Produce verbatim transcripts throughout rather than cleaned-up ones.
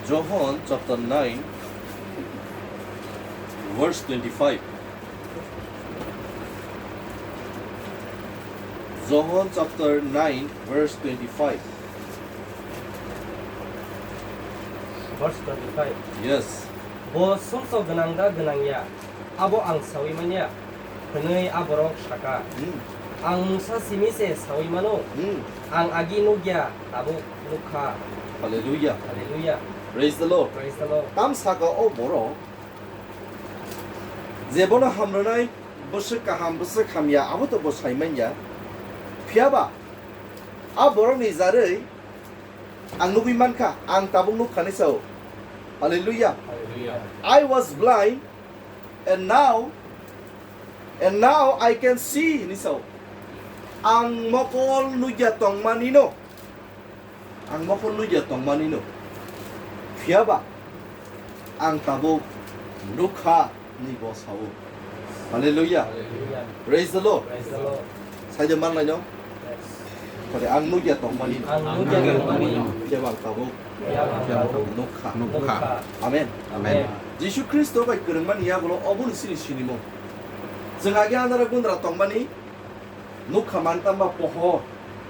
John chapter nine, verse twenty-five. John chapter nine, verse twenty-five. Verse twenty-five. Yes. Bo sumsok gwnang da gwnang ya, abo ang saui manya, hwnwi a borok saka. Hmm. Ang mungsa simi se saui mano. Hmm. Ang agi nukya, tabuk nukha. Hallelujah. Hallelujah. Praise the Lord. Praise the Lord. Tam saka o borok, je bono hamrwnai bwswk kaham, bwswk hamya, abo to bo sai manya. Phiyaba a borokni jarwi ang nugwi mankha, ang tabuk nukha ni sao. Hallelujah. Hallelujah. I was blind, and now, and now I can see, hinwi sao. Ang mokol nugya tongmani no. Ang mokol nugya tongmani no. Phiyaba ang tabuk nukha, hinwi bo sao. Hallelujah. Hallelujah. Praise the Lord. Praise the Lord. Saide manlai no? Yes. Kore ang nugya tongmani. Ang nugya tongmani. Phiyaba ang tabuk. Phiyaba ang tabuk. Nukha. Nukha. Amen. Amen. Jisu Khristo bai kwrwngmani yagulo oboni sini sinimo. Chwng agi andra gundra tongmani nukha mantamba pohor.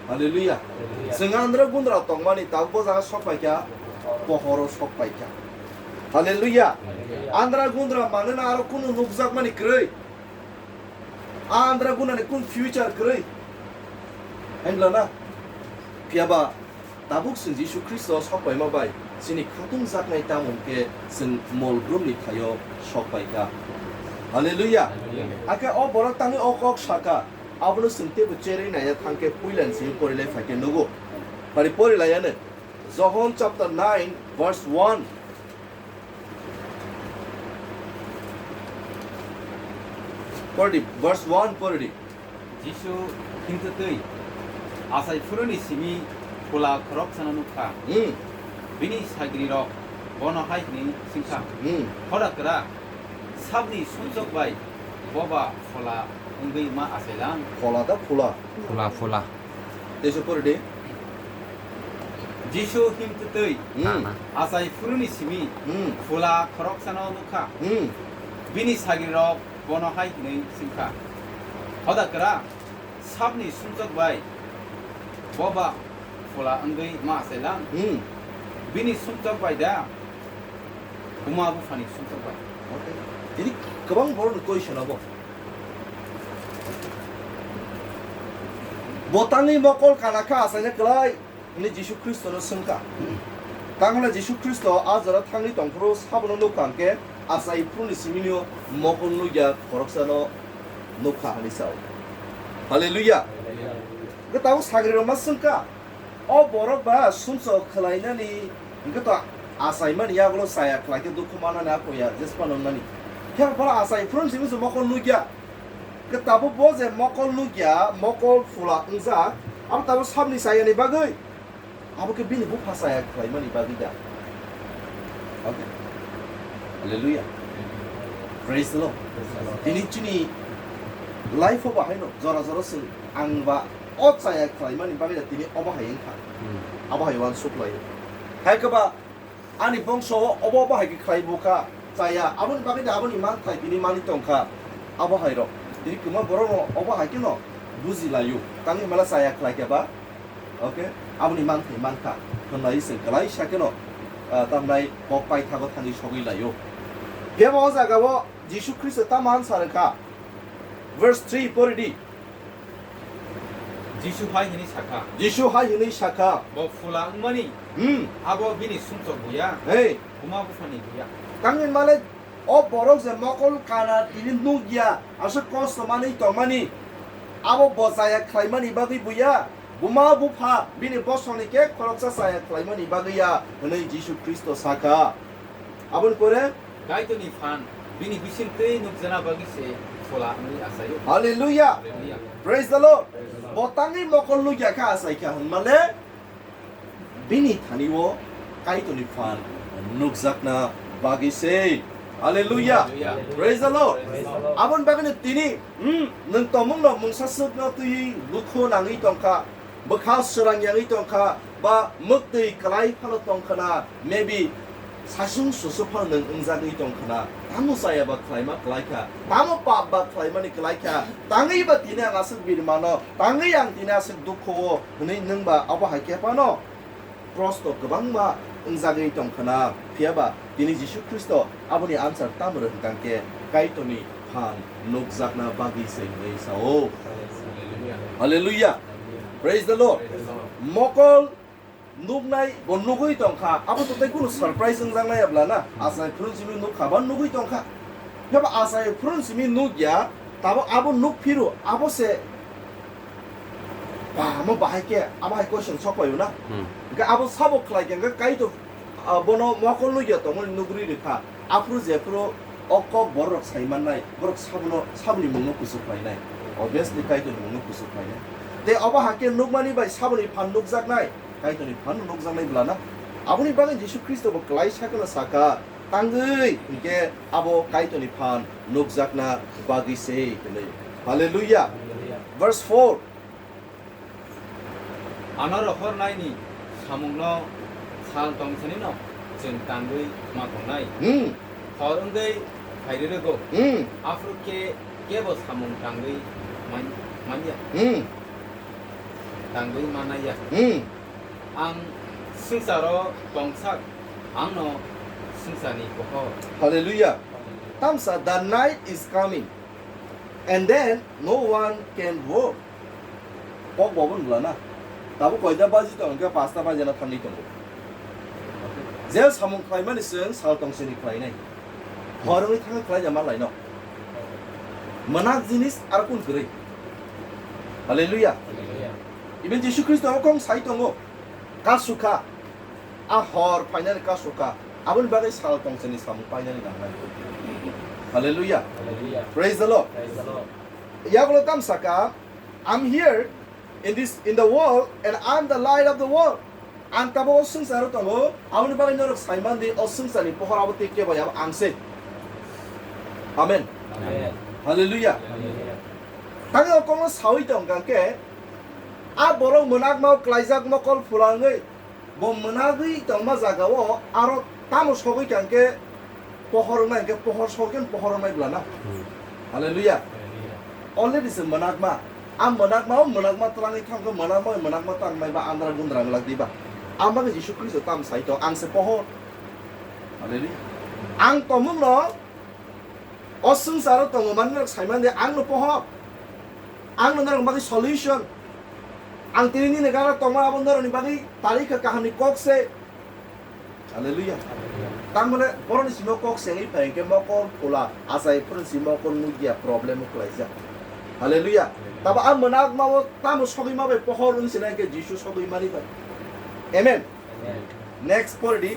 Hallelujah. Hallelujah. Chwng andra gundra tongmani tabuk bo jaga sok paikha, pohoro sok paikha. Hallelujah. Hallelujah. Andra gundra manena aro kunu nukjakmani kwrwi. A andra gunani kun future kwrwi. Hemlana. Phiyaba tabuk chwng Jisu Khristo sok paima bai chini khatung jaknai tamo hwnkhe chwng mol brumni thaio sok paikha. Hallelujah. Hallelujah. Hakhe o borok tangwi o kok saka, abono chwng teibo cherwi naiya thangkhe puilani simi porilai phaikhe nugo. Pari porilaiya no. John chapter nine, verse one. Pori di, verse one pori di. Jisu himtwtwi achai phuruni simi phola khoroksano nukha. Hmm. Bini sagrirok bono hai hwnwi swngkha, hmm. Hoda kwrak, sabni sumsok bai boba phola wngwi ma achailang? Phola da phola? Phola, phola. Teisa pori di. Jisu himtwtwi, hmm, achai phuruni simi, hmm, phola khoroksano nukha. Hmm. Bini sagrirok bono hai hwnwi swngkha, hoda kwrak, sabni sumsok bai boba phola wngwi ma achailang? Hmm. Bini sumsok bai da? Buma buphani sumsok bai. Okay. Tini kwbang borokni question abo. Bo tangwi mokol kana kha achaina kwlai, hwnwi Jisu Khristono swngkha. Tangmani Jisu Khristo a jora thangwi tongphuru sabono nukha hwnkhe achai phuruni simino mokol nukya khoroksano nukha hwnwi sao. Hallelujah. Hallelujah. Hwnkhe tabuk sagrirokma swngkha. O borok ba sumsok khwlainani hwnkhe to achaimani yagulo chaya khlaikhe dukhu manani a puya jesphano wngnani. Phiya bono achai phuru simi se mokol nukya. Hwnkhe tabuk bo je mokol nukya, mokol phola wngjak, abo tabuk sabni chayani bagwi. Abo khe bini bupha chaya khlaimani bagwi da. Okay. Hallelujah. Praise the Lord. Tini chini life o bahaino jora jora chwng ang ba o chaya khlaimani bagwi da tini obo hai wngkha. Hmm. Abo hai uansuk laio. Hai khe ba ani bongso o obo obo hai khe khlai bukha, chaya. Aboni bagwi da aboni manthai bini manwi tongkha. Abo hai rok. Tini kwma borok no obo hai khe no buji laio. Tangwi mala chaya khlai khe ba. Okay? Aboni manthai mankha. Hwnlai chwng kwlai sa kheno, ah, tamnai kok paithago thangwi sogwi laio. Phiya ba o jaga o Jisu Khristo tamo ansa rwkha. Verse three pori di. Jisu hai hwnwi sakha. Jisu hai hwnwi sakha. Bo phola wngmani. Hmm. Abo bini sumsok buya. Hey. Buma buphani buya. Tangwi male o borok je mokol kana tini nukya, aswk kosto manwi tongmani. Abo bo chaya khlaimani bagwi buya. Buma bupha bini bosongni khe khoroksa chaya khlaimani bagwi ya hwnwi Jisu Khristo sakha. Aboni pore Kaitorni phan bini bising twi nukjana bagwi se phola wngwi achaio. Hallelujah. Hallelujah. Praise the Lord. Praise the Lord. Bo tangwi mokol nukya kha achaikha hwnmale bini thani o Kaitorni phan nukjakna bagwi se. Hallelujah. Hallelujah. Praise the Lord. Praise the Lord. Aboni bagwino tini, hmm, nwng tongmungno mungsa swkno twiwi dukhu nangwi tongkha. Bwkha swrang yangwi tongkha, ba mwktwi kwlai phano tongkha na, maybe Sasung susu phano nwng wngjagwi tong khna, tamo chaya ba khlaima klai kha, tamo pap ba khlaimani klai kha, tangwi ba tini ang aswk birmano, tangwi ang tini aswk dukho o, hwnwi nwng ba abo hai khe phano prosto kwbangma wngjagwi tong khna. Phiya ba tini Jisu Khristo aboni answer tamo rw hwnkha khe Kaitorni phan nukjakna bagwi se hwnwi sa-o. Hallelujah. Praise the Lord. Mokol nuknai bo nugwi tongkha, abo to tei kunu surprise wngjaknai abla na, achai phuru simi nukha ba nugwi tongkha. Phiya ba achai phuru simi nukya, tabo abo nukphiru, abo se ba, mo bahai khe, abo hai question sok paio na. Hmm. Hwnkhe abo sabo khlai khe, hwnkhe Kaitor, ah, bono mokol nugya tongmani nugri rwkha. Aphuru jephuru o kok borok sai mannai, borok sabono, saboni mungno kuchuk khlainai. Obviously, Kaitorni mungno kuchuk khlainai. Tei obo hakhe nukmani bai saboni phan nukjaknai, Kaitorni phan nukjaknai bwlana. Aboni bagwi Jisu Khristo bo kwlai sakeno saka, "Tangwi, hinkhe abo Kaitorni phan nukjakna bagwi se," hinwi. Hallelujah. Verse four. Ano rohornaini samungno sal tongsanino chwng tangwi ma tongnai. Hmm. Hor wngwi phairwrwgo. Hmm. Aphuru khe kebo samung tangwi man-, manya. Hmm. Tangwi manaya. Hmm. Ang swngcharo tongsak, angno swngcharni pohor. Hallelujah. Tamsa, the night is coming, and then no one can work. Kok bo bun bwla na. Tabuk koita baji tong, hwnkhe pasta baji na thangwi tongo. Je samung khlaimani chwng sal tongsini khlainai. Hor wngwi thangwi khlai ja ma laino. Mwnang jinis ar kun kwrwi. Hallelujah. Hallelujah. Even Jisu Khristo o kong sai tongo. Kasukha. A hor phainani kasukha. Aboni bagwi sal tongsini samung painani nangnai. Hallelujah. Hallelujah. Praise the Lord. Praise the Lord. Yagulo tam saka, "I'm here in this, in the world, and I'm the light of the world." Ang tabuk o swngcharo tongo, aboni bagwi norok saimandi o swngcharni pohor abo tei kebo ya, ang se. Amen. Amen. Hallelujah. Hallelujah. Tangwi o kokno sawi tongkha khe, a borok mwnakma o klaijak mokol phulangwi, bo mwnagwi tongma jagao aro tamo sogwi kha hwnkhe pohor wngnai, hwnkhe pohor sogwi khe pohor wngnai bwlana. Hmm. Hallelujah. Hallelujah. Already se mwnakma. A mwnakma o mwnakma twlangwi thangkhe mwnakma bai mwnakma tangnai ba andra gundra wnglak diba. Ang bagwi Jisu Khristo tam sai tong, ang se pohor. Hallelujah. Ang tongmungno o swngcharo tongo mani norok saimandi, angno pohor. Angno norok bagwi solution. Ang tini nini gana tongma abo norokni bagwi tari kha kahamni kok se. Hallelujah. Tamone borokni simo kok sengwi phai hwnkhe mokol phula achai phuru si mokol nugya problem o kwlaijak. Hallelujah. Tabo a mwnakma o tamo sogwi ma bai pohor wng sinai hwnkhe Jisu sogwi mani bai. Amen. Amen. Next pori di.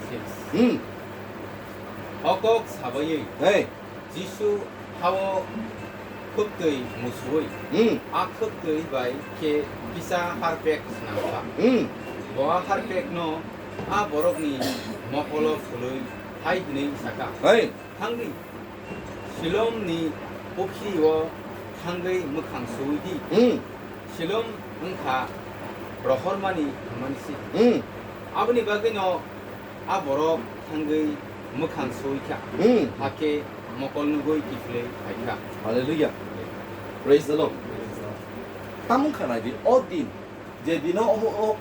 Six. Hmm. O kok sabaiywi. Hey. Jisu hao khwktwi musuwi. Hmm. A khwktwi bai khe kisa harpek swnamkha. Hmm. Bo a harpekno a borokni mokolo phulwi hai hwnwi saka. Hey. Thangdi, Silomni pukhri-o thangwi mwkhang suwi di. Hmm. Silom wngkha rohormani thangmani si. Hmm. Aboni bagwino a borok thangwi mwkhang suwi kha. Hmm. Hakhe mokol nugwi kiphilwi phai kha. Hallelujah. Praise the Lord. Tamung khanai di, o din Je dino omo o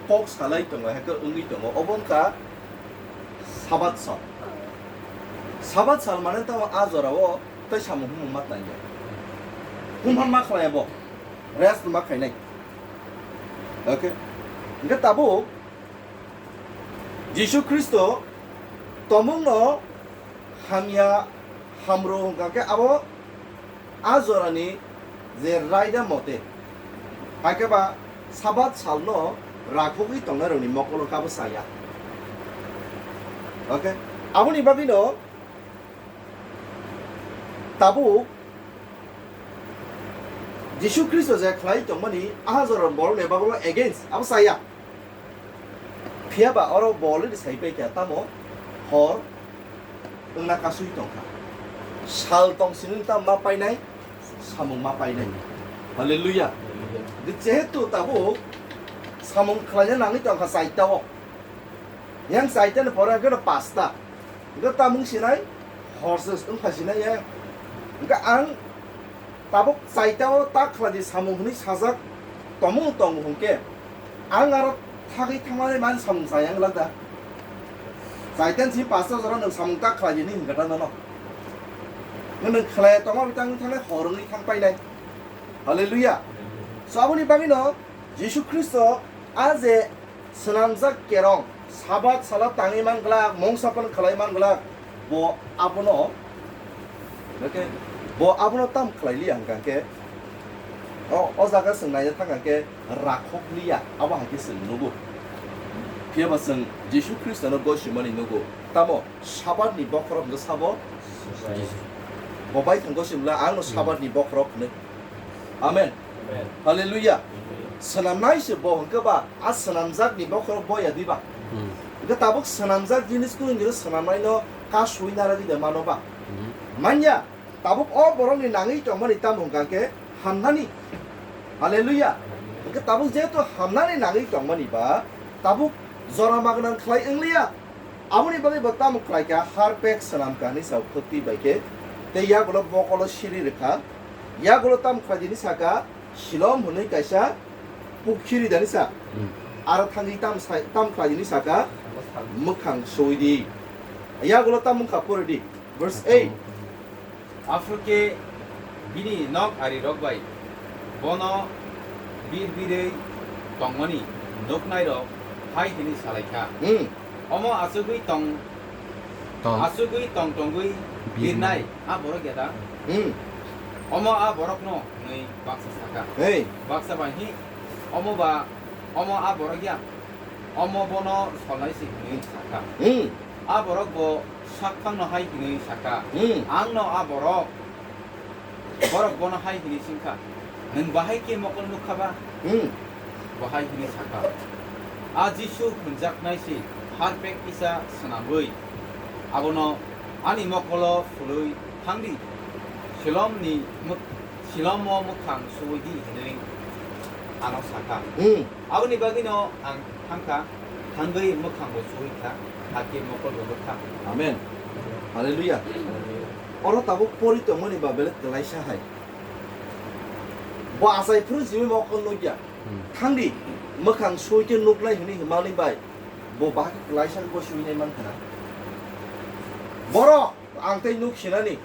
kok salai tongo, hake wngwi tongo, obo wngkha Sabat sal. Sabat sal mane tamo a jorao tei samung humung ma tangya. Humhan ma khlai bo, rest ma khainai. Okay. Hingke tabuk Jisu Khristo tomungno hamya hamro hingka khe abo a jorani je raida mote, hai khe ba Sabat salno rakhogwi tongnairokni mokolo kabo chaya. Okay? Aboni bagwino tabuk Jisu Khristo je khlai tongmani a jora borokni bagwino against abo chaya. Phiya ba oro bo already sai pai kha, tamo hor wngna kasui tong kha. Sal tong sini tamo ma painai, samung ma painai. Hallelujah. Jehetu tabuk samung khlaina nangwi tong kha chaita o. Yang chaita ni pore hwnkhe no pasta. Hwnkhe tamung sinai, hor se wngkha sinai yang. Hwnkhe ang tabuk chaita o ta khlai di samung hwnwi sajak tomung tongo hwnkhe, ang aro thagwi thangmani man samung chaya wng lak da. Chaita ni simi pasta jora nwng samung ta khlai di hwnwi hwnkhe ta nono. Nwng khlai tongma bitang wngwi thangnai, hor wngwi thang painai. Hallelujah. So aboni bagwino Jisu Khristo a je swnamjak kerong, Sabat salo tangwi man glak, mungsa phano khlai man glak, bo abono, okay, bo abono tam khlai liya hwnkha khe, o, o jaga chwng naina thangkha khe rakhok liya, abo hai khe chwng nugo. Phiya ba chwng Jisu Khristono gosimani nugo. Tamo Sabat ni bokhorok hwnkhe sabo? Bo bai thang gosim la, ang no Sabat ni bokhorok hwnwi. Amen. Amen. Hallelujah. Amen. Swnamnai se bo hwnkhe ba, a swnamjak ni bokhorok bo ya diba? Hmm. Hwnkhe tabuk swnamjak jinis kunu jinis swnamnai no ka sui nara di de mano ba? Hmm. Manya, tabuk o borok ni nangwi tongmani tamo hwnkha khe hamnani. Hallelujah. Hwnkhe tabuk jehetu hamnani nangwi tongmani ba, tabuk jora magwnang khlai wngliya. Aboni bagwi bo tamo khlai kha, harpek swnam kha hwnwi sa-o khwtwi bai khe, tei yagulo mokolo siri rwkha. Yagulo tamo khlai di hwnwi sa kha, Silom hwnwi kaisa pukhiri da hwnwi sa. Hmm. Aro thangwi tam sai, tam khlai di hwnwi sa kha, mwkhang sui di. Yagulo tamo wng kha, pori di. Verse eight. Aphuru khe bini nok arirok bai bono bir birwi tongmani nuknairok hai hwnwi salai kha, Hmm. "Omo achugwi tong, Tong. achugwi tong tongwi Birnai. birnai a borok ya da? Hmm. Omo a borokno?" hwnwi baksa sa kha. Hey. Baksa bai hi, "Omo ba, omo a borok ya?" Omo bono solnai se hwnwi sa kha. Hmm. A borok bo sak phangno hai hwnwi sa kha, Hmm. "Ang no a borok, borok bono hai hwnwi swng kha, 'Nwng bahai khe mokol nuk kha ba?' Hmm. Bo hai hwnwi sa kha, 'A Jisu hwnjaknai se harpek kisa swnamwi abono ani mokolo phulwi thang di, Silomni mwk-, Silomo mwkhang suwi di,' hwnwi ano sa kha. Hmm. Aboni bagwino ang thang kha, thangwi mwkhangbo suwi kha, hakhe mokolbo nuk kha. Amen. Hallelujah. Oro tabuk pori tongmani ba belai kwlaisa hai. Bo achai phuru simi mokol nukya. Hmm. Thangdi, mwkhang suwi khe nuknai hwnwi hwnmani bai bo bahai kwlaisa bo suwinai man khna. Borok ang tei nuk sinani.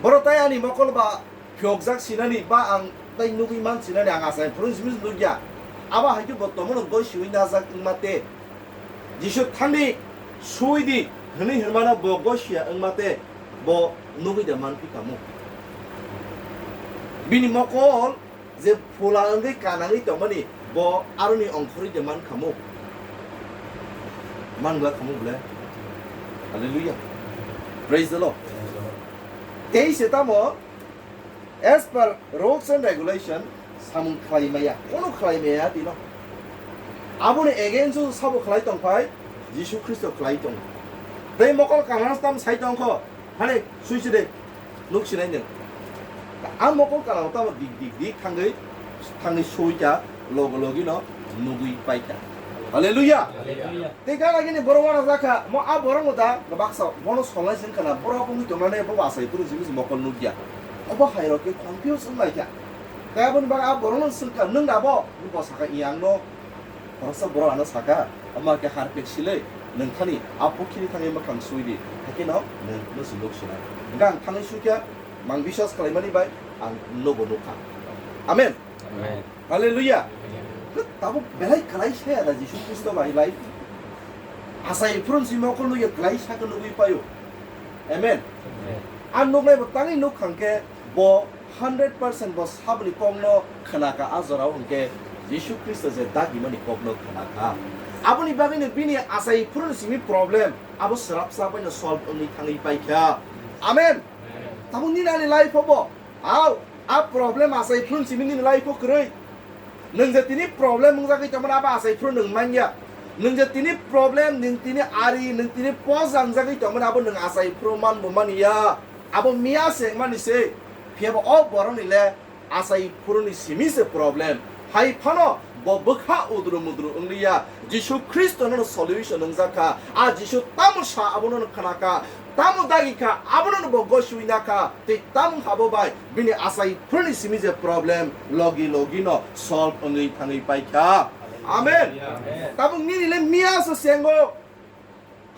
Borok tai ani mokol ba phiyokjak sinani ba ang tai nugwi man sinani, ang achai phuru simi nukya. Abo hai khe bo tomono goi siwi najak wngma te. Jisu thangdi, sui di hwnwi hwnmano bo goi siya wngma te, bo nugwi da man phi kamo. Bini mokol je phula wngwi kanangwi tongmani, bo aroni ongkhorwi da man khamo. Man glak khamo bole. Hallelujah. Praise the Lord. Tei se tamo, as per rules and regulation, samung khlai maya, kono khlai maya tino. Aboni against o sabo khlai tong phai, Jisu Khristo khlai tong. Tei mokol kanang tam sai tong kho, hane sui si de, nuk sinai neng. A mokol kanang tamo dik dik dik thangwi, thangwi sui kha, logo logi no nugwi pai kha. Hallelujah. Hallelujah. Tei gana gini borok wana jakha, mo a borok no da baksa bono solnai sing khana, borok wngwi tongnani bo achai phuru simi mokol nukya. Obo hai rok khe confuse wng lai kha. Tei aboni bagwi a borok no swng kha, "Nwng da bo?" Bo saka, "I ang no." Khoroksa borok ano saka, "Omo khe harpek silei, nwng thani a pukhiri thangwi mwkhang sui di, hakhe no nwng no si nuk sinai." Hwnkhe ang thangwi sui kha, mang biswas khlaimani bai ang nobo nukha. Amen. Amen. Hallelujah. Tabuk belai kwlai saya da Jisu Khristo bai lai. Achai phuru simi mokol nukya kwlai saka nugwi paio. Amen. Amen. A nuknai bo tangwi nuk khang khe bo hundred percent bo saboni kokno khna kha a jorao hwnkhe Jisu Khristo je dagimani kokno khna kha. Aboni bagwino bini achai phuru simi problem abo swrapsa baino solve wngwi thangwi pai kha. Amen. Amen. Tabuk nini ani life o bo Au, a problem achai phuru simi nini life o kwrwi. Nwng je tini problem wngjagwi tongmani abo achai phuru nwng manya. Nwng je tini problem, nwng tini ari, nwng tini post rangjagwi tongmani abo nwng achai phuru manbo manya. Abo miya se wngmani se. Phiya bo o borokni le achai phuruni simi se problem. Hai phano Bo bwkha udru mudru wngliya, Jisu Khristo nono solution wngjak kha. A Jisu tamo sa abono khna kha, tamo dagi kha abono bo gosiwi na kha, tei tamo habo bai bini achai phuruni simi je problem logi logi no solve wngwi thangwi pai kha. Amen. Amen. Tabuk nini le miya se sengo.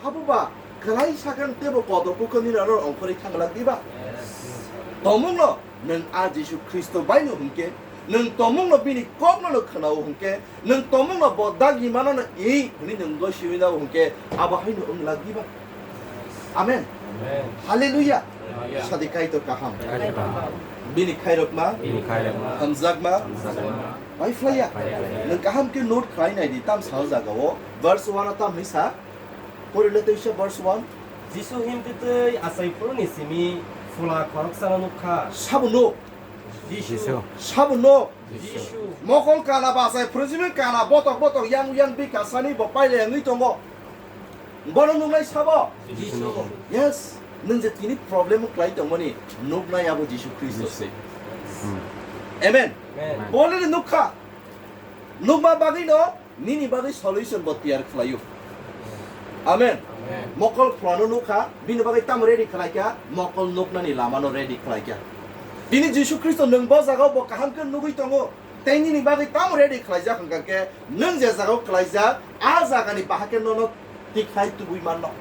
Abo ba, kwlai sakha tebo kotor kukha nini aro ongkhorwi thang glak diba? Yes. Tomungno nwng a Jisu Khristo baino hwnkhe, nwng tomungno bini kokno no khwnao hwnkhe, nwng tomungno bo dagi mano no i hwnwi nwng gosiwi nao hwnkhe, abo haino wng glak diba? Amen. Amen. Hallelujah. Hallelujah. Sadi Kaitor kaham. Kaitor kaham. Bini khairokma. Bini khairokma. Hamjakma. Hamjakma. Pai phlaiya. Pai phlaiya. Nwng kaham khe note khlai nai di, tam sa o jaga o. Verse one o tam hwnwi sa. Pori le tei se verse one. Jisu himtwi twi achai phuruni simi phola khoroksano nuk kha. Sabo nuk. Jisu. Jisu. Sabo nuk. Jisu. Mokol kana ba achai phuru simi kana botok botok yang yang bika sani bo paile wngwi tongo. Bono nuknai sabo? Jisu. Jisu. Yes. Nwng je tini problem o kwlai tongmani nuknai abo Jisu Khristo se. Hmm. Amen. Amen. Bo le nuk kha. Nukma bagwi no Nini bagwi solution bo tiyar khlaio. Amen. Amen. Mokol pholano nukha, bini bagwi tamo ready khlaikha, mokol nuknani lamano ready khlaikha. Tini Jisu Khristo nwng bo jagao bo kaham khe nugwi tongo. Tei nini bagwi tamo ready khlaijak hwnkha khe, nwng je jagao klaijak, a jagani bahai khe nono tikhlai tubui manno.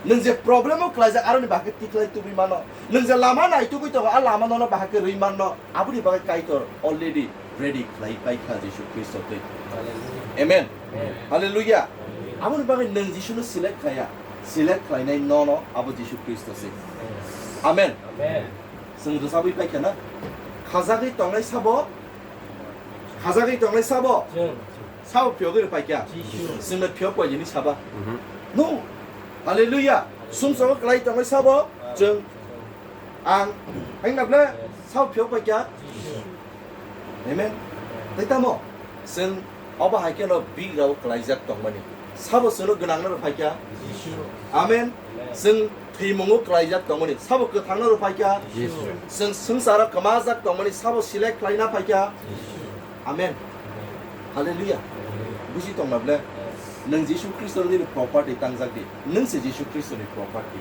Nwng je problem o klaijak, aroni bahai khe tikhlai tubui mano. Nwng je lama naitugwi tongo, a lama nono bahai khe rwi manno. Aboni bagwi Kaitor already ready khlai paikha Jisu Khristo twi. Hallelujah. Amen. Amen. Hallelujah. Hallelujah. Aboni bagwi nwng Jisuno select khlaiya, select khlainai nono abo Jisu Khristo se. Amen. Amen. Chwng rwchabwi paikha na? Khajagwi tongnai sabo? Khajagwi tongnai sabo? Chwng. Sabo phiyogwi rw paikha? Jisu. Chwngno phiyok paijini saba? Mhm. No. Hallelujah. Sumsogo kwlai tongnai sabo? Chwng. Ang. Haino ble? Sabo phiyok paikha? Jisu. Amen. Tei tamo? Chwng obo hai kheno bigrao kwlaijak tongmani. Sabo chwngno gwnangno rw paikha? Jisu. Amen. Amen. Chwng thwimungo kwlaijak tongmani. Sabo kwthangno rw paikha? Jisu. Chwng swngcharo kwmajak tongmani. Sabo select khlaina paikha? Jisu. Amen. Hallelujah. Buji tongma ble? Nwng Jisu Khristo nini property tangjak di. Nwng se Jisu Khristo ni property.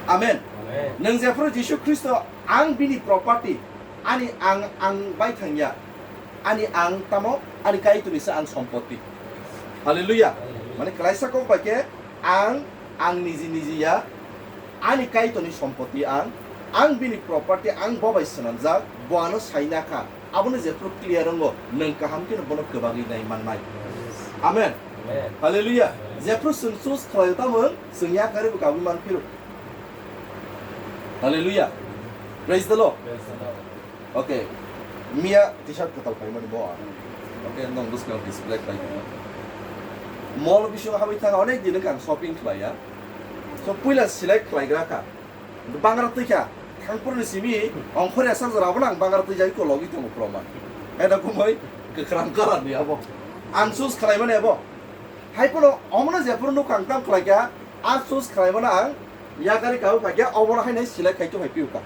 Amen. Amen. Nwng jephru Jisu Khristo ang bini property, ani ang ang bai thangya. Ani ang tamo, ani Kaitorni se ang sompotti. Hallelujah. Mane klaisa kok bai khe ang, ang niji niji ya, ani Kaitorni sompotti ang, ang bini property, ang bo bai swnamjak, bo ano saina kha. Abono jephru clear wngo, nwng kaham kheno bono kwbagwi nai mannai. Amen. Amen. Hallelujah. Jephru chwng choose khlaio tamo, chwng yakarwi bo kabwi man phiro. Hallelujah. Praise the Lord. Praise the Lord. Okay. Miya T-shirt kwtal paimani bo ang. Okay, nong bwskang display khlai tongma. Mall bisingo habwi thang onek din wngkha ang shopping khlaiya. So puila select khlaigra kha. Bangra twi kha. Thangphurni simi ongkhorya sak jora abono ang bangra twi jagwi kologwi tongo proman. Eda kumui kwkhwrang colour ni abo. Ang choose khlaimani abo. Hai phano omono jephuru nukha ang tam khlaikha, a choose khlaimano ang yakarwi kabwi phaikha, obono haino select khai tongphai phiyokha.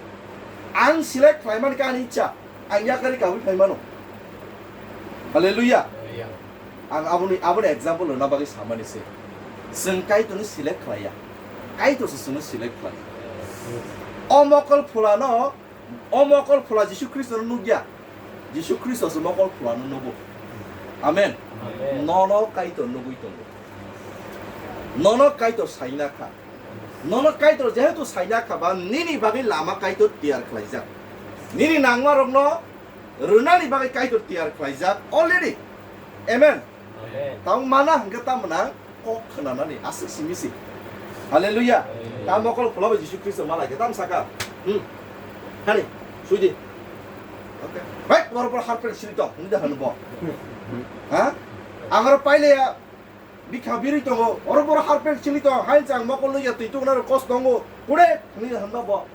Ang select khlaimani khe ani ichha, ang yakarwi kabwi phaimano. Hallelujah. Hallelujah. Ang aboni, aboni example rwna bagwi samani se. Chwng Kaitorno select khlaiya. Kaitorse chwngno select khlai. O mokol phulano O mokol phula Jisu Khristono nukya. Jisu Khristoso mokol phulano nugo. Amen. Amen. Nono Kaitor nugwi tongo. Nono Kaitor saina kha. Nono Kaitor jehetu saina kha ba nini bagwi lama Kaitor tiyar khlaijak. Nini nangmarokno rwnani bagwi Kaitor tiyar khlaijak already. Amen. Amen. Tamo mana hwnkhe tamo na kok khwnanani aswk simi se. Hallelujah. Amen. Tamo mokol phulabo Jisu Khristo malai khe tamo saka. Hmm. Hani, suidi. Okay. Bai, bor bor harpek sili tong, hwnwi da hwnbo. Ha? Angro paile ya, bikha biri tongo, oro bor harpek sili tong, hain chang mokol ya twi tong na kos tongo. Kure, hwnwi da hwnba bo.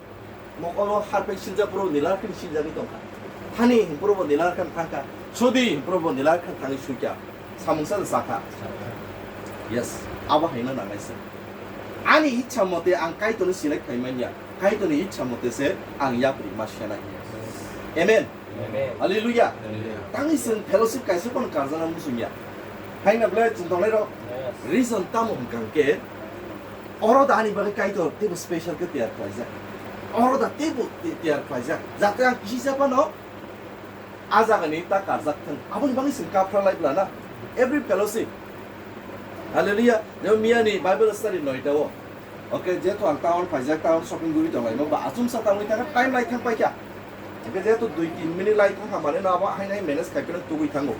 Mokolo harpek siljak phuru nila khe siljagwi tongkha. Thani hwnphuru bo nila khe thangkha. Sudi hwnphuru bo nila khe thangwi suikha. Samung sa sakha. Yes, abo haino nangnai se. Ani ichha mote ang Kaitorno select khai manya. Kaitorni ichha mote se ang yapri ma senai. Amen. Amen. Hallelujah. Hallelujah. Tangwi chwng fellowship kaisa phano karjana muchungya. Haina belai chwng tongnai rok. Yes. Reason tamo hwnkha hwnkhe oro da ani bagwi Kaitor teibo special khe tiyar khlaijak. Oro da teibo ti-, tiyar khlaijak. Jate ang kisi sa phano a jagani ta karjak thung. Aboni bagwi chwng kapra lai bla na. Every fellowship. Hallelujah. Jemon miyani Bible study noita o. Okay, jehetu ang town phaijak, town shopping guri tonglaimo, ba achomsa tangwi thangkha, time lai thang paikha. Hingkhe jehetu dui tin minute lai thangkha, mane no abo haino hai manage khai phano tubui thango.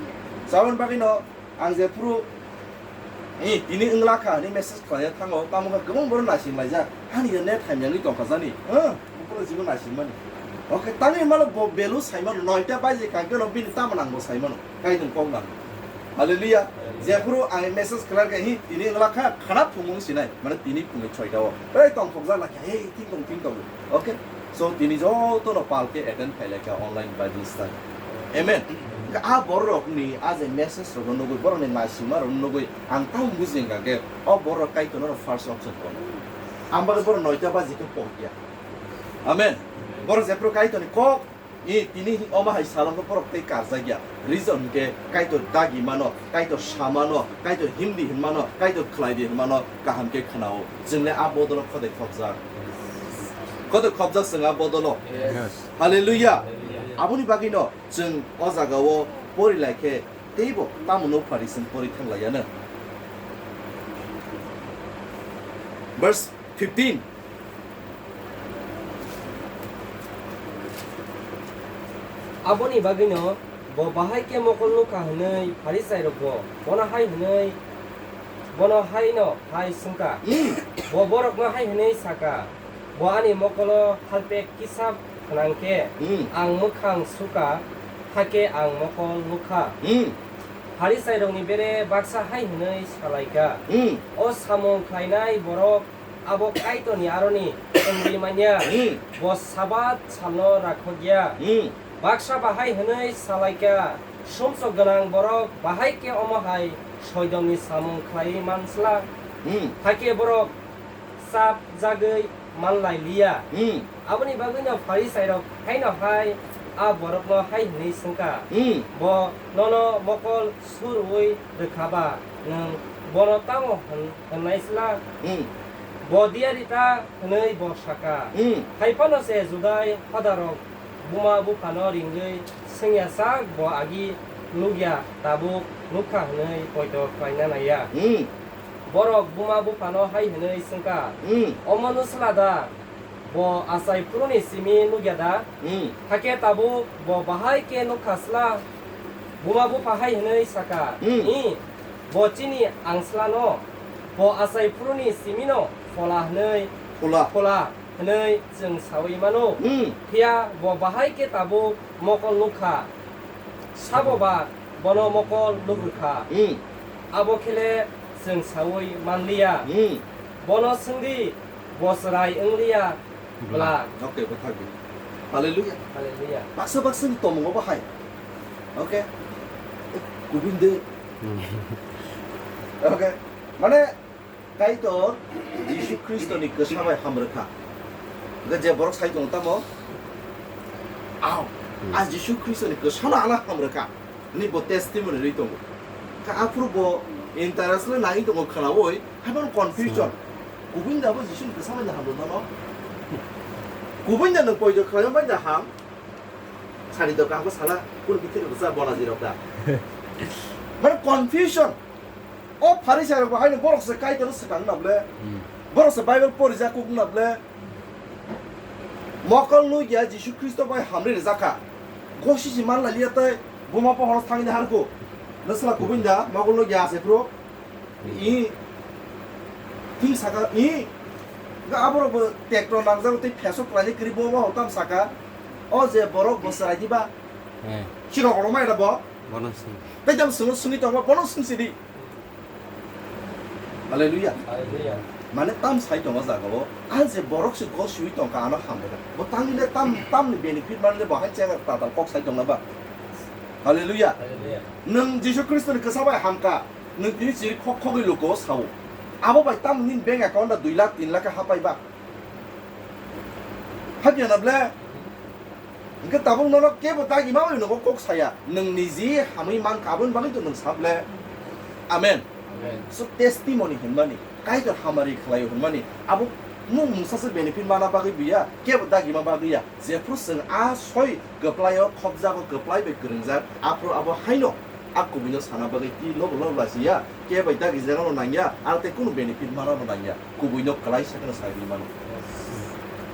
Saboni bagwino ang jephuru, "Eh, tini wngla kha," hinwi message khlaina thango, tamo khe kwbang borok naising laijak, "Hani ya net hamyangwi tongkha jani, huh?" Buphuru jibo naisingmani. Okay, tangwi mano bo belu saimano, noita baji kha khe no bini tamo nangbo saimano. Kaitor kok nang. Hallelujah. Jephuru ang message klar kha, hi, tini wngla kha, khana phungmung sinai. Mane tini phungni soita o. Ei, tongthokjak lai kha, ei, ting tong, ting tong. Okay? So, tini joto no pal khe attend khai lai kha online Bible study. Amen. Hingkhe a borok ni, a je message rok no nugui, borok ni naisingma rok no nugui, ang tamo buji hingkha khe, o borok Kaitor no first option kono. Ang bagwi borok noita baji khe pokya. Amen. Borok jephuru Kaitor ni kok I tini omo hai salongo borok tei karjakya. Reason hwnkhe Kaitor dagi mano, Kaitor samano, Kaitor himdi hinmano, Kaitor khlaidi hinmano kaham khe khwnao. Chwngle a bodolo khodai khopjak. Khodai khopjak chwng a bodolo. Yes. Hallelujah. Hallelujah. Aboni bagwino chwng o jagao pori lai khe teibo tamo nukphari chwng pori thanglaiyano. Verse fifteen. Aboni bagwino bo bahai khe mokol nukha hwnwi Pharisairokbo bono hai hwnwi, bono haino hai swngkha. Hmm. Bo borokno hai hwnwi sakha, "Bo ani mokolo halpek kisa phnang khe Hmm. ang mwkhang sukha, hakhe ang mokol nukha." Hmm. Pharisairokni bere baksa hai hwnwi salaikha, Hmm. "O samung khlainai borok abo Kaitorni aroni wngwi manya, Hmm. bo Sabat salno rakhokya." Hmm. Baksa bahai hwnwi salaikha, "Sumsok gwnang borok bahai khe omo hai soidomni samung khlaiwi mansla? Hmm. Hakhe borok chapjagwi manlai liya." Hmm. Aboni bagwino Pharisairok haino hai a borokno hai hwnwi swngkha, Hmm. "Bo nono mokol surwi rwkha ba, nwng bono tamo hwn-, hwnnai sla?" Hmm. "Bo diyari ta?" hwnwi bo sakha. Hmm. Hai phano se Judai hodarok buma buphano ringwi swngya sak bo agi nukya, tabuk nukha hwnwi poito khlaina naiya. Hmm. Borok buma buphano hai hwnwi swngkha, Hmm. "Omo nw swla da? Bo achai phuruni simi nukya da?" Hmm. Hakhe tabuk bo bahai khe nukha sla? Buma bupha hai hwnwi sakha, Hmm. "Ih, bo chini angsla no, bo achai phuruni simino phola hwnwi Phola. phola hwnwi chwng saui mano. Hmm. Phiya bo bahai khe tabuk mokol nukha. Sabo ba bono mokol nukrwkha. Hmm. Abo khe le chwng saui manliya. Hmm. Bono swngdi, bo chwrai wngliya bla. Okay, bo thakdi. Hallelujah. Hallelujah. Baksa baksa ni tongmungo bo hai. Okay. Kubun de. Hmm. Okay. Mane Kaitor Jisu Khristoni kwsa bai hamrwkha. Hwnkhe je borok sai tongo tamo, "Ao, Hmm. a Jisu Khristoni kwsano ano hamrwkha," hwnwi bo testimony rwi tongo. Kha aphuru bo interest le nai tongo khwnaui, haiphano confusion. Hmm. Kubun da bo Jisuni kwsa bai hamrwkmano? Kubun da nwng poito khlaima bai da ham? Sari doka habo sala, kunu bithi rok sa bola jirok da. Mane confusion. O Pharisai rok bo haino borok se Kaitor swkang na ble. Hmm. Borok se Bible porijak kuk na ble. Mokol nugya Jisu Khristo bai hamri rijak kha. Gosi si man laliya tai buma pohor thangwi harku. Nasla kubun da mokol nugya ase pro. I. Thing saka i. Ga aborok bo tekto nangjak tei phesok khlaini kri bo bo tam saka. O je borok bo chwrai diba. Eh. Chirok rok mai da bo. Bono sing. Tei tam sung sungwi tongma bono sung sidi. Hallelujah. Hallelujah. Mane tam sai tongo jaga o. A je borok se go sui tongka ano hambai da. Bo tangni le tam tam ni benefit man le bo hai chega tatal kok sai tongna ba. Hallelujah. Hallelujah. Nwng Jisu Khristo ni kwsa bai hamka. Nwng tini chiri khok khogwi luko sao. Abo bai tam nini bank account da dui lakh tin lakh hapai ba. Habiya na ble. Hwnkhe tabuk nono kebo dagi ma bai nogo kok saya. Nwng niji hamwi mankha, aboni bagwi to nwng sable. Amen. Amen. So testimony hwnmani, Kaitor hamari khlaio hwnmani, abo mung mungsa se benefit mana bagwi buya, kebo dagi ma bagwi ya. Jephru chwng a soi kwplaio khopjago, kwplai bai kwrwngjak, aphuru abo haino a kubuino sana bagwi twi lobo lobo lasiya, kebo dagi jagano nangya, aro tei kunu benefit manano nangya, kubuino kwlai sakno sai rwi mano.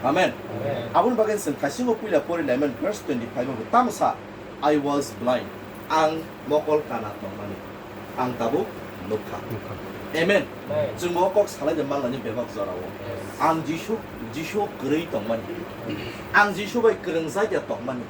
Amen. Amen. Aboni bagwi chwng thaisingo puila pori laiman verse twenty-five o tamo sa, "I was blind," ang mokol kana tongmani, ang tabuk nukha. Nukha. Amen. Amen. Chwng bo kok salai de manlani bebak jorao. Yes. Ang Jisu, Jisu kwrwi tongmani. Ang Jisu bai kwrwngjak ya tongmani.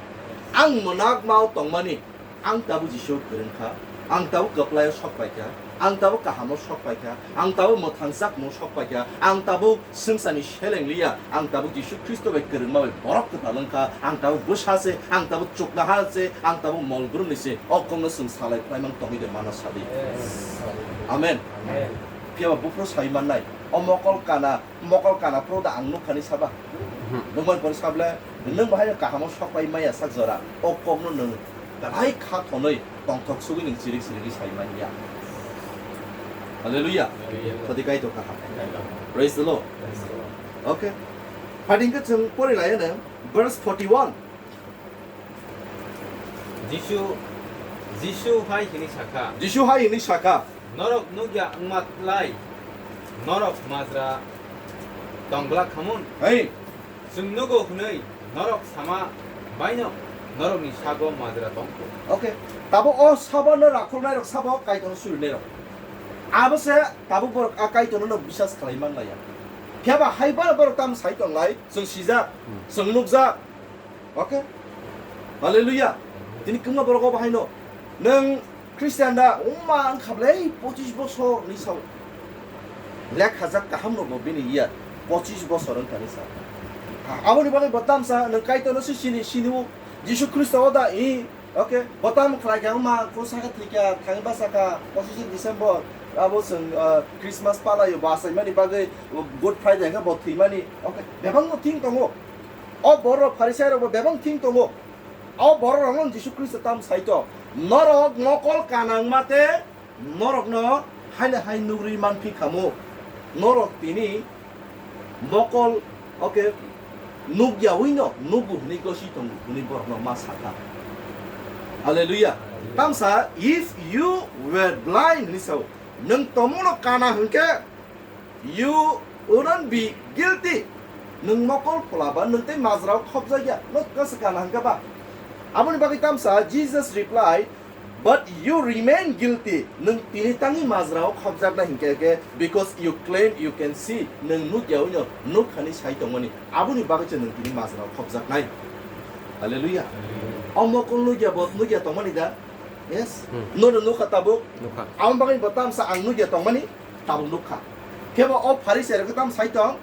Ang mwnakmao tongmani. Ang tabuk Jisu kwrwngkha, ang tabuk kwplaio sok paikha, ang tabuk kahamo sok paikha, ang tabuk mwthangjakmung sok paikha, ang tabuk swngcharni seleng liya, ang tabuk Jisu Khristo bai kwrwngma bai borok kwtal wngkha, ang tabuk bwsa se, ang tabuk chuknaha se, ang tabuk mol brumni se, o kokno chwng salai phlaimang tongwi de mana sadi. Amen. Amen. Phiya ba buphuru sai mannai, o mokol kana, mokol kana phuru da ang nukhani saba. Mhm. Nukmani pore sable, nwng bahai kahamo sok pai maya sak jora, o kokno nwng belai kha thonwi tongthok sugwi nwng chirik chirigwi sai manya. Hallelujah. Hallelujah. Sadi Kaitor kaham. Praise the Lord. Praise the Lord. Okay. Phaidi hwnkhe chwng pori lai ano, verse forty-one. Jisu, Jisu hai hwnwi sakha. Jisu hai hwnwi sakha. Norok nukya wngma tlai, norok majra tong glak khamun. Hey. Chwng nugo hwnwi norok sama baino norokni sago majra tongkho. Okay. Tabo o sabono rakhornairok sabo Kaitorno surinairok. Abo se tabuk borok a Kaitorno no bisas khlai man laya. Phiya ba hai ba borok tamo sai tong lai, chwng sijak, hmm, chwng nukjak. Okay? Hallelujah. Tini kwbangma borok o bahaino nwng Christian da wngma wngkha ble pochis bosor ni sao. Lek hajak kaham no bo bini year pochis bosor wngkha ni sao. Aboni bagwi bo tamsa nwng Kaitor no se sini sini o Jisu Khristo o da i, okay, bo tam khlai kha wngma ko saka thwi kha thangwi basa kha pochis December abo chwng, uh, Christmas palai o bo achaimani bagwi Good Friday khe bo thwimani, okay, bebang no thing tongo. O borok Pharisairokbo bebak thing tongo. O borokrokno Jisu Khristo tamo sai tong, "Norok mokol kanang mate norokno haino hai nugri manphi khamu. Norok tini mokol, okay, nukyaui no nugo hwnwi gosi tongo," hwnwi borokno ma sakha. Hallelujah. Tamsa, "If you were blind," hwnwi sao, nwng tomungno kana hwnkhe, "You wouldn't be guilty." Nwng mokol phola ba, nwng tei majrao khopjak ya, no kasa kana hwnkha ba? Aboni bagwi tamsa, Jesus replied, "But you remain guilty." Nwng tini tangwi majrao khopjaknai hinkhe khe, because you claim you can see, nwng nukyaui no nukhani sai tongmani, aboni bagwi se nwng tini majrao khopjaknai. Hallelujah. O mokol nukya bo, nukya tongmani da? Yes. Hmm. Nono nukha tabuk? Nukha. Aboni bagwi bo tamsa ang nukya tongmani? Tabuk nukha. Khe bo o Pharisairok khe tamo sai tong?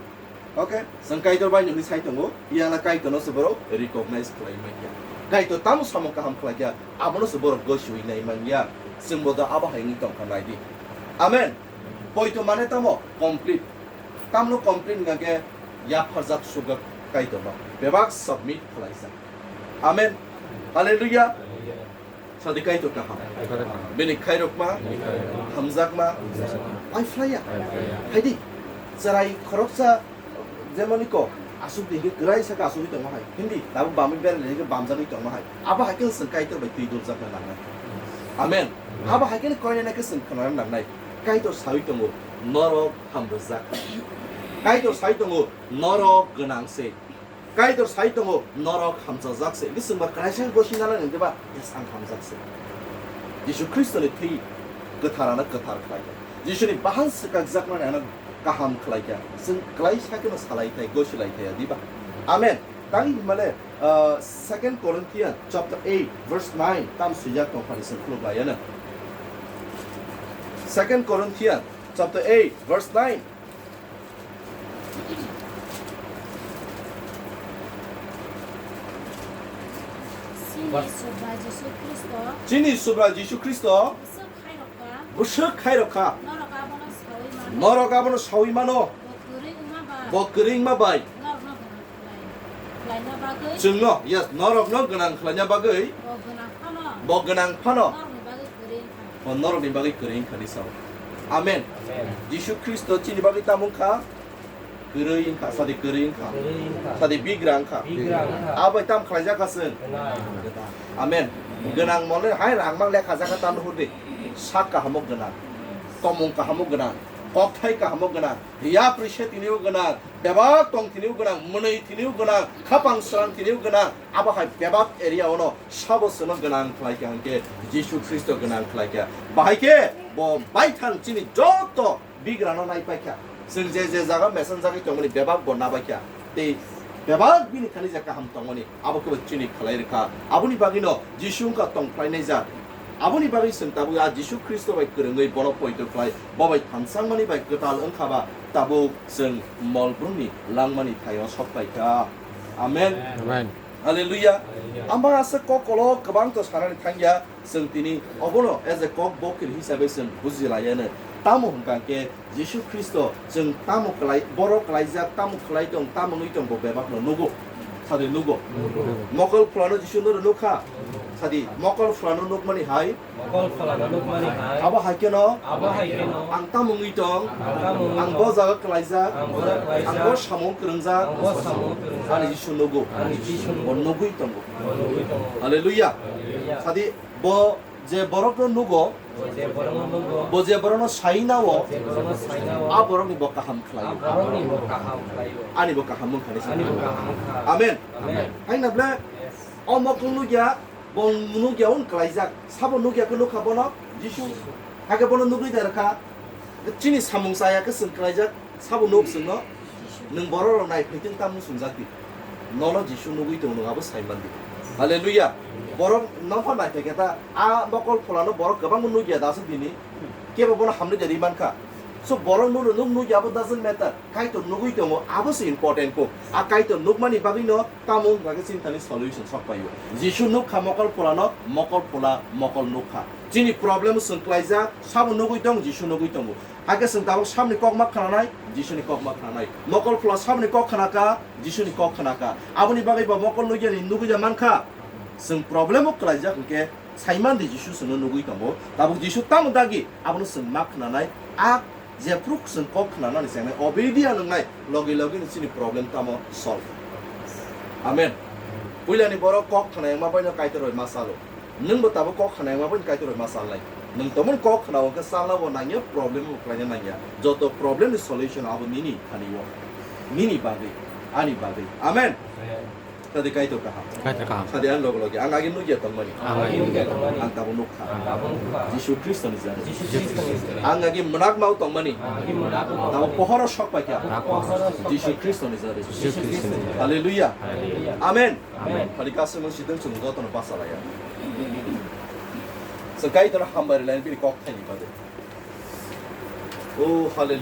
Okay, chwng Kaitor bai nukni sai tongo, yang na Kaitorno se borok recognize khlai man ya. Kaitor tamo samung kaham khlai kha, abono se borok gosiui nai man ya. Chwng bo da abo hai wngwi tong kha nai di. Amen. Poito mane tamo complete. Tamno complete hwnkha khe yapharjak sugak Kaitorno. Bebak submit khlaijak. Amen. Hallelujah. Sadi Kaitor kaham. Kaitor kaham. Bini khairokma, bini khairokma, hamjakma, hamjakma, paiphlaiya. Paiphlaiya. Haidi, chwrai khoroksa, jemoni ko, asuk di hwnkhe kwrai saka asugwi tongo hai. Hindi, tabuk bamwi berani hwnkhe bamjagwi tongo hai. Abo hai khe chwng Kaitor bai twi duljakna nangnai. Amen. Amen. Abo hai khe koinai khe chwng khwnana nangnai. Kaitor saui tongo, norok hamrwjak. Kaitor sai tongo, norok gwnang se. Kaitor sai tongo, norok hamchajak se. Hwnkhe chwngba kwraisa gosi nana nang diba? Yes, ang hamjak se. Jisu Khristoni thwi kwthar ano kwthar khlai kha. Jisuni bahan swkakjakmani ano kaham khlai kha. Chwng kwlai sakeno salai thai, gosi lai thai, diba? Amen. Tang himale, uh, Second Corinthians chapter eight verse nine tam swijak tong phani chwng khuluk lai ano. Second Corinthians chapter eight verse nine. Chini Subrai Jisu Khristo. Chini Subrai Jisu Khristo. Bwswk khairok kha. Bwswk khairok kha. Norok abono saui mano. Norok abono saui mano. Bo kwrwi wngma bai. Bo kwrwi wngma bai. Norokno gwnang khlai. khlaina bagwi. Chwngno, yes, norokno gwnang khlaina bagwi. Bo gwnang phano. Bo gwnang phano. Norokni bagwi kwrwi wngkha. Bo norokni bagwi kwrwi wngkha ni sao. Amen. Amen. Jisu Khristo chini bagwi tamo wngkha? Kwrwi wngkha, sadi kwrwi wngkha. Kwrwi wngkha. Sadi bigra wngkha. Bigra wngkha. Abai tam khlaijak kha chwng? Gwnang. Amen. Gwnang mole hai rang mang lekha jaka tam hurdi. Sak kahamo gwnang. Tomung kahamo gwnang. Kokthai kahamo gwnang. Yapri se tinibo gwnang. Bebak tong tinibo gwnang. Mwnwi tinibo gwnang. Khapang srang tinibo gwnang. Abo hai bebak area ono sabo chwngno gwnang khlai kha hwnkhe Jisu Khristo gwnang khlai kha. Bahai khe bo baithang chini joto bigrano naipaikha. Chwng je je jaga mesenjagwi tongmani bebak bo nabaikha. Tei bebak bini khani je kaham tongmani abo kebo chini khlai rwkha. Aboni bagwino Jisu wngkha tong khlainai jak. Aboni bagwi chwng tabuk a Jisu Khristo bai kwrwngwi bono poito khlai, bo bai thansangmani bai kwtal wngkha ba tabuk chwng molbrumni langmani thaio sok paikha. Amen. Amen. Hallelujah. Hallelujah. Amba aswk kok kolok kwbang to sanani thangya. Chwng tini obono as a kok bokir hisabe chwng buji laiya no. Tamo hwnkha khe Jisu Khristo chwng tamo kwlai, borok kwlaijak, tamo khlai tong, tamo wngwi tong bo bebak no nugo. Sadi nugo. Nugo. Mokol phulano Jisu no nukha. Sadi mokol phulano nukmani hai. Mokol phulano nukmani hai. Abo hai kheno. Abo hai kheno. Ang tamo wngwi tong. Ang tamo wngwi tong. Ang bo jaga kwlaijak. Ang bo jaga kwlaijak. Ang bo samung kwrwngjak. Ang bo samung kwrwngjak. Ani Jisu nugo. Ani Jisu nugo. Bo nugwi tongo. Bo nugwi tongo. Hallelujah. Hallelujah. Sadi Bo je borokno nugo, bo je borokno nugo, bo je borokno sainao, bo je borokno sainao, a borokni bo kaham khlaio. A borokni bo kaham khlaio. Ani bo kaham wngkha ni ani bo kaham wngkha. Amen. Amen. Haino ble, yes, o mokol nugya, bo nugya un kwlaijak. Sabo nugya khe nukha bono? Jisu. Hakhe bono nugwi da rwkha. Chini samung chaya khe chwng kwlaijak. Sabo nuk chwngno, nwng borok rok nai phaitwng tamo swngjak di. Nono Jisu nugwi tongo, nwng abo sai man di. Hallelujah. Borok nokha nai phaikhe ta, a mokol phulano borok kwbangma nugya da aswk dini. Kebo bono hamri da ri mankha. So borok nuno nuk nugya abo doesn't matter. Kaitor nugwi tongo, abo se important kho. A Kaitor nukmani bagwino tamo wngkha khe chini thani solution sok paio. Jisu nukha mokol phulano, mokol phula mokol nukha. Chini problem chwng kwlaijak, sabo nugwi tong, Jisu nugwi tongo. Hakhe chwng tabuk saboni kok ma khnanai, Jisuni kok ma khnanai. Mokol phula saboni kok khnakha, Jisuni kok khnakha. Aboni bagwi bo mokol nugyani nugwi ya mankha. Chwng problem o kwlaijak hwnkhe saiman di Jisu chwngno nugwi tongo. Tabuk Jisu tamo dagi abono chwng ma khnanai. A jephru chwng kok khnanani chengnai, obedience wngnai, logi logi ni chini problem tamo solve. Amen. Puilani borok kok khna wngma baino Kaitor bai ma salo. Nwng bo tabuk kok khna wngma bai Kaitor bai ma salnai. Nwng tomon kok khna wngkhe salna bo nangya, problem bo khlaina nangya. Joto problem ni solution abo nini thani o. Nini bagwi, ani bagwi. Amen. Amen. Sadi Kaitor kaham. Kaitor kaham. Sadi ang logo logi. Ang agi nugya tongmani. Ang agi nugya tongmani. Ang tabuk nukha. Ang tabuk nukha. Jisu Khristo ni jari. Jisu Khristo ni jari. Ang agi mwnakma o tongmani. Ang agi mwnakma o tongmani. Tabuk pohoro sok paikha. Tabuk pohoro sok paikha. Jisu Khristo ni jari. Jisu Khristo ni jari. Hallelujah. Hallelujah. Amen. Amen. Khali kaisa mung sidang chwng jotono basa laiya. Chwng Kaitor hambai rwlaini bini kok thaini bagwi. Oh, hallelujah.